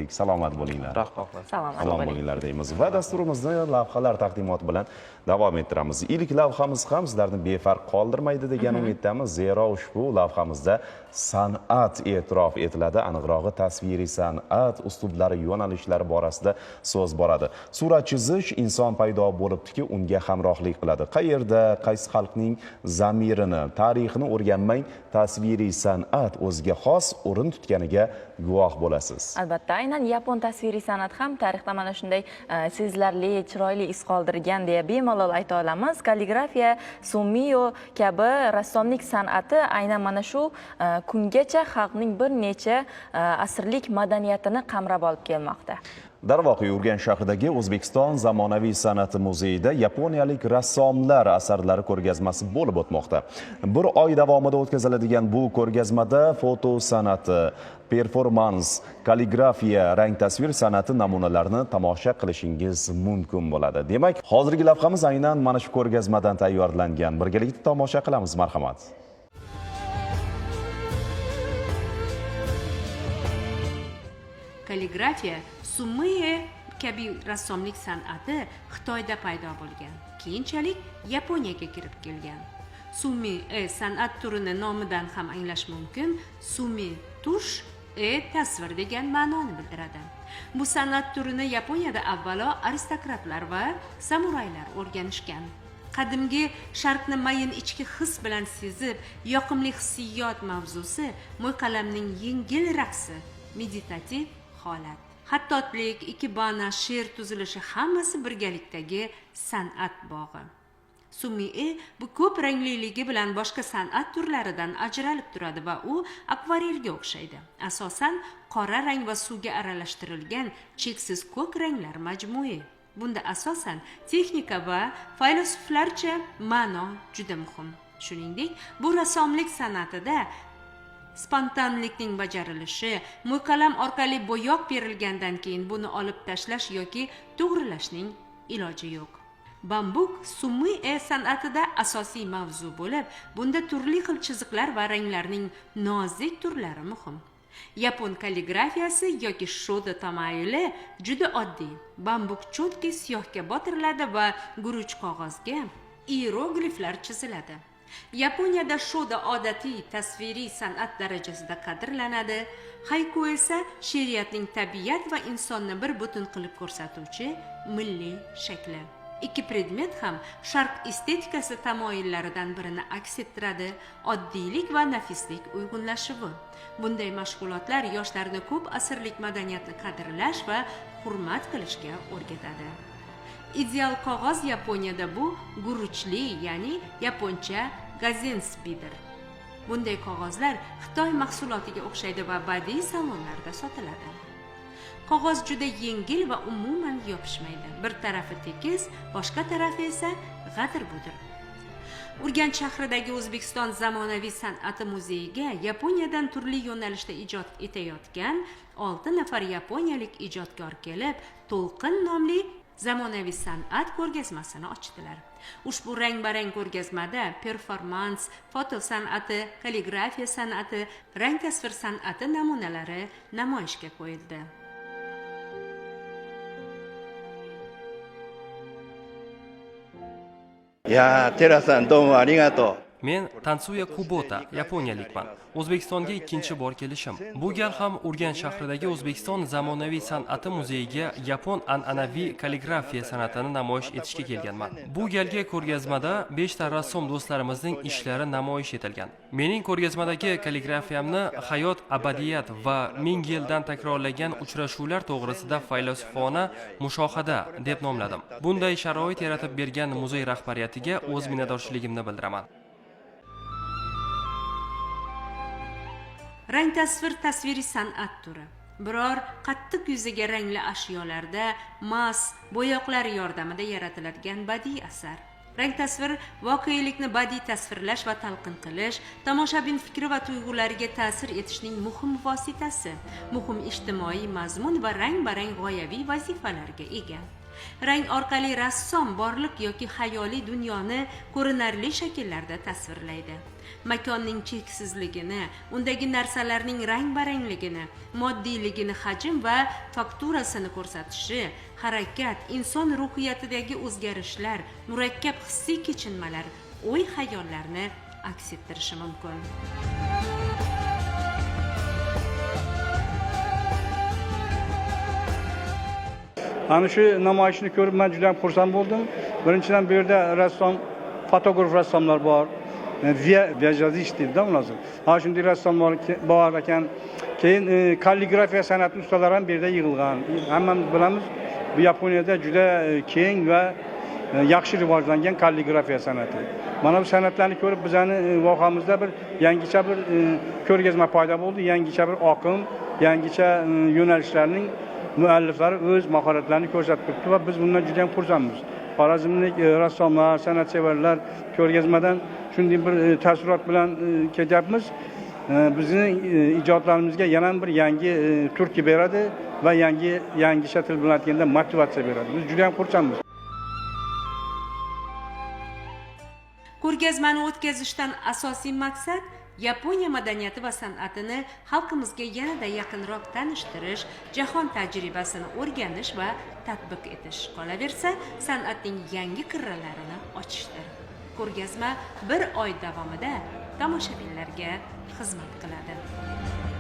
ko'rdik. Salomat bo'linglar. Rahmat. Salomat Salom bo'ling. bo'linglar deymiz va dasturimizni lavhalar taqdimoti bilan davom ettiramiz. Ilk lavhamiz ham sizlarni befarq qoldirmaydi degan umiddamiz, zero ushbu lavhamizda san'at e'tirof etiladi. Aniqrog'i tasviriy san'at uslublari, yo'nalishlari borasida so'z boradi. Surat chizish inson paydo bo'libdiki, unga hamrohlik qiladi. Qayerda, qaysi xalqning zamirini, tarixini o'rganmang, tasviriy san'at o'ziga xos o'rin tutganiga guvoh bo'lasiz. Albatta, aynan yapon tasviriy san'ati ham tarixda mana shunday sezilarli, chiroyli iz qoldirgan deya bemalol ayta olamiz. Kalligrafiya, sumiyo kabi rassomlik san'ati aynan mana shu kungacha xalqning bir necha asrlik madaniyatini qamrab olib kelmoqda. Darvoqe, Urganch shahridagi O'zbekiston zamonaviy san'ati muzeyida yaponiyalik rassomlar asarlari ko'rgazmasi bo'lib o'tmoqda. Bir oy davomida o'tkaziladigan bu ko'rgazmada foto san'ati, performans, kalligrafiya, rang tasvir san'ati namunalarini tomosha qilishingiz mumkin bo'ladi. Demak, hozirgi lavhamiz aynan mana shu ko'rgazmadan tayyorlangan. Birgalikda tomosha qilamiz, marhamat. Kalligrafiya, sumie kabi rassomlik san'ati Xitoyda paydo bo'lgan. Keyinchalik Yaponiyaga kirib kelgan. Sumi-e san'at turini nomidan ham anglash mumkin. Sumi tush, e tasvir degan ma'noni bildiradi. Bu san'at turini Yaponiyada avvalo aristokratlar va samuraylar o'rganishgan. Qadimgi sharqni mayin ichki his bilan sezib, yoqimli hissiyot mavzusi mo'yqalamning yengil raqsi, meditativ holat. Xattotlik, ikebana, she'r tuzilishi hammasi birgalikdagi san'at bog'i. Sumi-e bu ko'p rangliligi bilan boshqa san'at turlaridan ajralib turadi va u akvarelga o'xshaydi. Asosan qora rang va suvga aralashtirilgan cheksiz ko'k ranglar majmui. Bunda asosan texnika va faylasuflarcha ma'no juda muhim. Shuningdek, bu rassomlik san'atida spontanlikning bajarilishi, mo'yqalam orqali bo'yoq berilgandan keyin buni olib tashlash yoki to'g'rilashning iloji yo'q. Bambuk sumi-e san'atida asosiy mavzu bo'lib, bunda turli xil chiziqlar va ranglarning nozik turlari muhim. Yapon kalligrafiyasi yoki shoda tamoyili juda oddiy. Bambuk cho'tki siyohga botiriladi va guruch qog'ozga iyerogliflar chiziladi. Yaponiyada shoda odatiy tasviriy san'at darajasida qadrlanadi. Hayku esa she'riyatning tabiat va insonni bir butun qilib ko'rsatuvchi milliy shakli. Ikki predmet ham sharq estetikasi tamoyillaridan birini aks ettiradi: oddiylik va nafislik uyg'unlashuvi. Bunday mashg'ulotlar yoshlarni ko'p asrlik madaniyatni qadrlash va hurmat qilishga o'rgatadi. Ideal qog'oz Yaponiyada bu guruchli, ya'ni yaponcha gazensbidir. Bunday qog'ozlar Xitoy mahsulotiga o'xshaydi va badiiy salonlarda sotiladi. Qog'oz juda yengil va umuman yopishmaydi. Bir tarafi tekis, boshqa tarafi esa g'adir-budir. Urganch shahridagi O'zbekiston zamonaviy san'ati muzeyiga Yaponiyadan turli yo'nalishda ijod etayotgan 6 nafar yaponiyalik ijodkor kelib, To'lqin nomli zamonaviy san'at ko'rgazmasini ochdilar. Ushbu rang-barang ko'rgazmada performans, foto san'ati, kalligrafiya san'ati, rang tasvir san'ati namunalari namoyishga qo'yildi. Ya, Tera-san, domo arigato. Men Tansuya Kubota, yaponiyalikman. O'zbekistonga ikkinchi bor kelishim. Bu gal ham Urganch shahridagi O'zbekiston zamonaviy san'ati muzeyiga yapon an'anaviy kalligrafiya san'atini namoyish etishga kelganman. Bu galgi ko'rgazmada 5 ta rassom do'stlarimizning ishlari namoyish etilgan. Mening ko'rgazmadagi kalligrafiyamni hayot, abadiyat va ming yildan takrorlangan uchrashuvlar to'g'risida faylasufona mushohada deb nomladim. Bunday sharoit yaratib bergan muzey rahbariyatiga o'z minnatdorchiligimni bildiraman. Rang tasvir tasviriy san'at turi. Biror qattiq yuzaga rangli ashyolarda mas bo'yoqlar yordamida yaratiladigan badiiy asar. Rang tasvir voqelikni badiiy tasvirlash va talqin qilish, tomoshabin fikri va tuyg'ulariga ta'sir etishning muhim vositasi, muhim ijtimoiy mazmun va rang-barang g'oyaviy vazifalarga ega. Rang orqali rassom borliq yoki xayoliy dunyoni ko'rinarli shakllarda tasvirlaydi. Makonning cheksizligini, undagi narsalarning rang-barangligini, moddiyligini, hajm va fakturasini ko'rsatishi, harakat, inson ruhiyatidagi o'zgarishlar, murakkab hissiy kechinmalar, o'y-xayollarni aks ettirishi mumkin. Ana shu namoyishni ko'rib men juda ham xursand bo'ldim. Birinchidan bu yerda rassom, fotograf rassomlar bor. Viyajazist deydi ularni. Ha, shunday rassomlar bor ekan. Keyin kalligrafiya san'ati ustalari ham bu yerda yig'ilgan. Hammamiz bilamiz, bu Yaponiyada juda keng va yaxshi rivojlangan kalligrafiya san'ati. Mana bu san'atlarni ko'rib bizani vohamizda bir yangicha bir ko'rgazma paydo bo'ldi, yangicha bir oqim, yangicha yo'nalishlarning mualliflari o'z mahoratlarini ko'rsatib turibdi va biz bundan juda ham xursandmiz. Xorazmlik rassomlar, san'atsevarlar ko'rgazmadan shunday bir taassurot bilan ketyapmiz. Bizning ijodlarimizga yana bir yangi turtki beradi va yangicha til bilan aytganda motivatsiya beradi. Biz juda ham xursandmiz. Ko'rgazmani o'tkazishdan asosiy maqsad Yaponiya madaniyati va san'atini xalqimizga yanada yaqinroq tanishtirish, jahon tajribasini o'rganish va tatbiq etish, qolaversa, san'atning yangi qirralarini ochishdir. Ko'rgazma bir oy davomida tomoshabinlarga xizmat qiladi.